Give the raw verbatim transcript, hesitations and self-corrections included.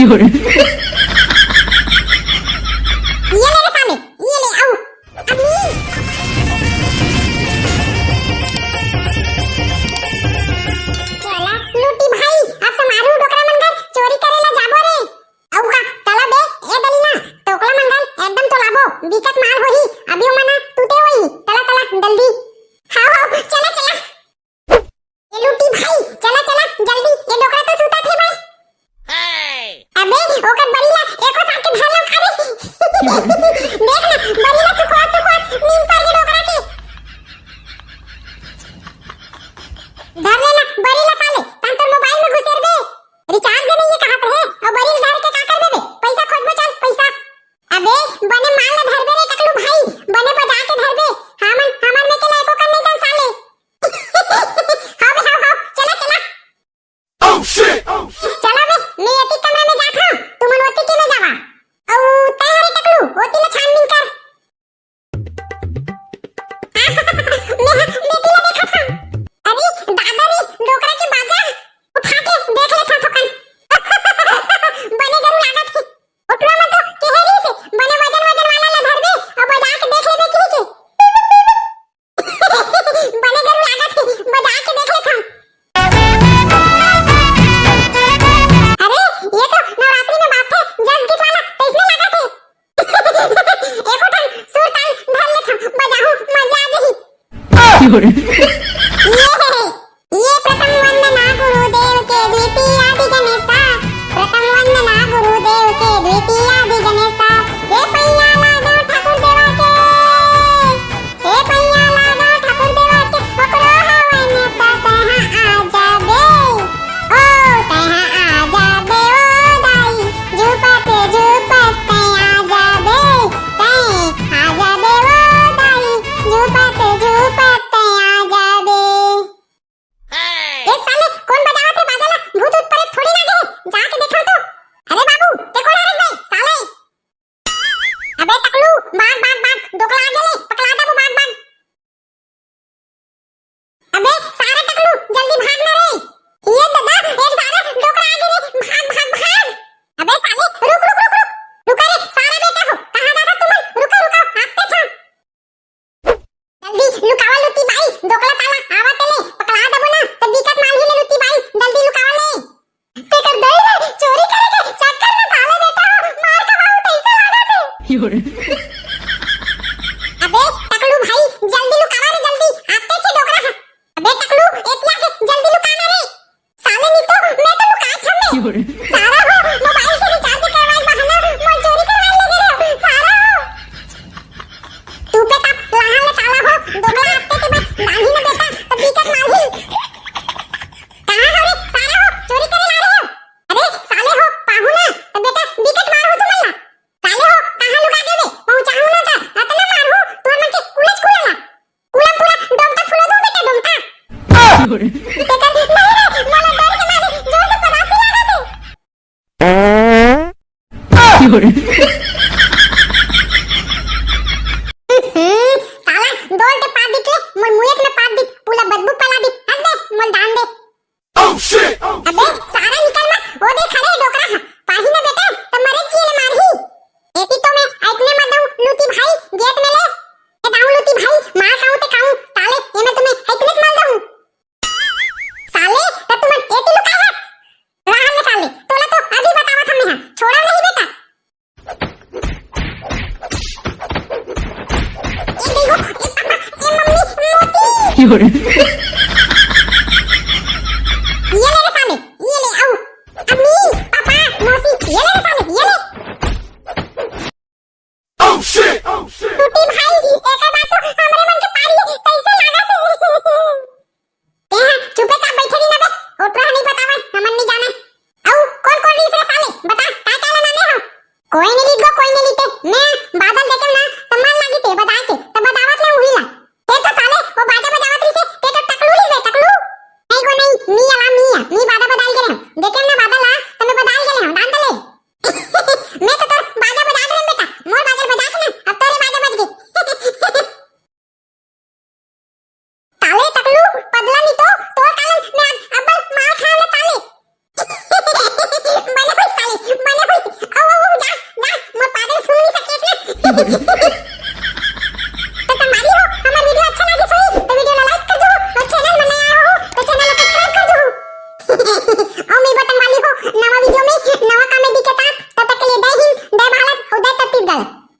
ये ले रे साले, ये ले, आऊ। अम्मी। चला, लूटी भाई, अब समारू डोकरा मन घर चोरी करे ला जाबो रे। अऊ का, चला बे, ए दलिना, टोकला मन घर एकदम तोलाबो, बिकट मार होही, अभी ओमन टूटे होही, चला, चला, जल्दी। हाँ, हाँ, चला, चला। ए लूटी भाई, चला, चला, जल्दी, ये डोकरा तो सुता थे भाई। अबे, ओकर बरी ला एको साथ के धर लो, अरे। देख ना, बरी ला सुखवा, सुखवा, नींद पड़ गई डोकरा के। धर लेना, बरी ला साले, तान तोर मोबाइल में घुसेर दे। रिचार्ज नहीं ये कहा है, और बरी ला धर के का करबे बे? पैसा खोजबो चल, पैसा। अबे, बने माल ला धरबे रे टकलू भाई, बने बजा के धरबे। हमन, हमन में के ला एको कन नहीं दन साले। हाँ बे, हाँ, हाँ, चला, चला। Oh, shit! चला बे, मैं एती कमरा में जात हूँ, तुमन ओती के में जावा। अऊ तै हरे टकलू, ओती ला छानबीन कर। मैं हा, बेटी ला देखत हूँ। अरे, दादा रे, डोकरा के बाजा, उठा के देख ले था थोकन। बने गरू लागत हे। ओटवा में तो केहे रहिस हे, बने वजन, वजन वाला ला धरबे, अऊ बजा के देख लेबे कहि के। बने गरू लागत हे, बजा के देख लेथन। अरे, ये तो नवरात्रि में बाजथे, जस गीत वाला, तइसने लागत हे। एको ठन सुर ताल धर लेथन, बजाहूं, मजा आ जाही। ये हे, ये प्रथम वंदना गुरुदेव के, द्वितीय आदि गणेशा। प्रथम वंदना गुरुदेव के, द्वितीय आदि गणेशा। हे पैया लागो ठाकुर देवा के। ए भैया लाडो ठाकुर देवा के ओकरो हवन त तैहा आ जाबे। ओ तैहा आ जाबे ओ दाई, झूपत झूपत तै आ जाबे। तै आ जाबे ओ दाई, झूपत झूपत तै आ जाबे। ए साले, कोन बजावत हे बाजा ला? भूत उत परेत थोड़ी ना गे, जाके देखो तो। अरे बाबू, ते कोन हरे बे, साले? अबे टकलू, भाग, भाग, भाग, डोकरा आ गेले, पकड़ा देबो, भाग, भाग। अबे सारा टकलू, जल्दी भाग ना रे। ये दादा, एक सारा डोकरा आ गेले, भाग, भाग, भाग। अबे साले, रुक, रुक, रुक, रुक। रुका रे, सारा बेटा हो, कहाँ जाता तुमन? रुका, रुका, आते छा। जल्दी लुकावा लुती बाई, डोकला ताला, आवा तेले, पकड़ा देबो ना, त बिकट मारही ले लुती बाई, जल्दी लुकावा ले। तेकर दई रे, चोरी करे के चक्कर में साले बेटा हो, मार के बाबू तैसे लागत हे। अबे टकलू भाई, जल्दी लुकावा रे, जल्दी, आते छे डोकरा हा। अबे टकलू, एतिया के जल्दी लुकाना रे। साले नी तो, मैं तो लुका छमे। सारा हो, मोबाइल के रिचार्ज करवाए बहाना, मोर चोरी करवाए लगे रे, सारा हो। तू पे का लाहन ले काला हो, दोगला आते के बाद लाही न बेटा, तो बीकट मारही। कहाँ हो रे, सारा हो, चोरी करे ला रहे हो? अरे, साले हो, पाहू ना, तो बेटा, बीकट मारहू तुमन ला। साले हो, कहाँ लुका देवे? पहुँचाहू ना तो, अतना मारहू, तुमन मन के कुलच कुला ला। पूरा, पूरा डोमटा फुला दो बेटा, डोमटा। तेकर नहीं रे, मोला डर के मारे जोर से पदासी लागत हे। हम्म, साला डोल के पाद दिख ले, मोर मुयक में पाद दिख, पूरा बदबू फैला दिख, हट दे, मोल दान दे। Oh, shit! अबे, सारा निकल मत, ओ दे खड़े हे डोकरा हा, पाही ना बेटा, त मरे जिए ले मारही। एती तो मैं अइतने मत दऊं, लूटी भाई, गेट में ले। ए दाऊ लूटी भाई, मार खाऊं ते खाऊं, साले, एमे तो मैं अइतने मत दऊं। साले, त तुमन एती लुकाए हस? राहन ले साले, तोला तो अभी बतावत हमें हा, छोड़ा नहीं बेटा। ए देखो, ए पापा, ए मम्मी, मोती। ये ले रे साले, ये ले, आऊ। अम्मी, पापा, मौसी, ये ले रे साले, ये ले। Oh, shit! Oh, shit! टूटी भाई, एकर बाद तो हमरे मन के पारी हे, कैसे लागत हे? ए हा, चुपे चाप बैठे रही ना बे, ओटरा नहीं बतावे, हमन नहीं जाने। आऊ, कौन कौन रहीस रे साले? बता, काय काय ला नामे हो? कोई नहीं लीत गो, कोई नहीं लीते। मैं बादल देखे ना, त मन लागी ते बजाए के, त बजावत ले उही ला। ते तो साले, वो बाजा बजावत रहीस हे, ते तो टक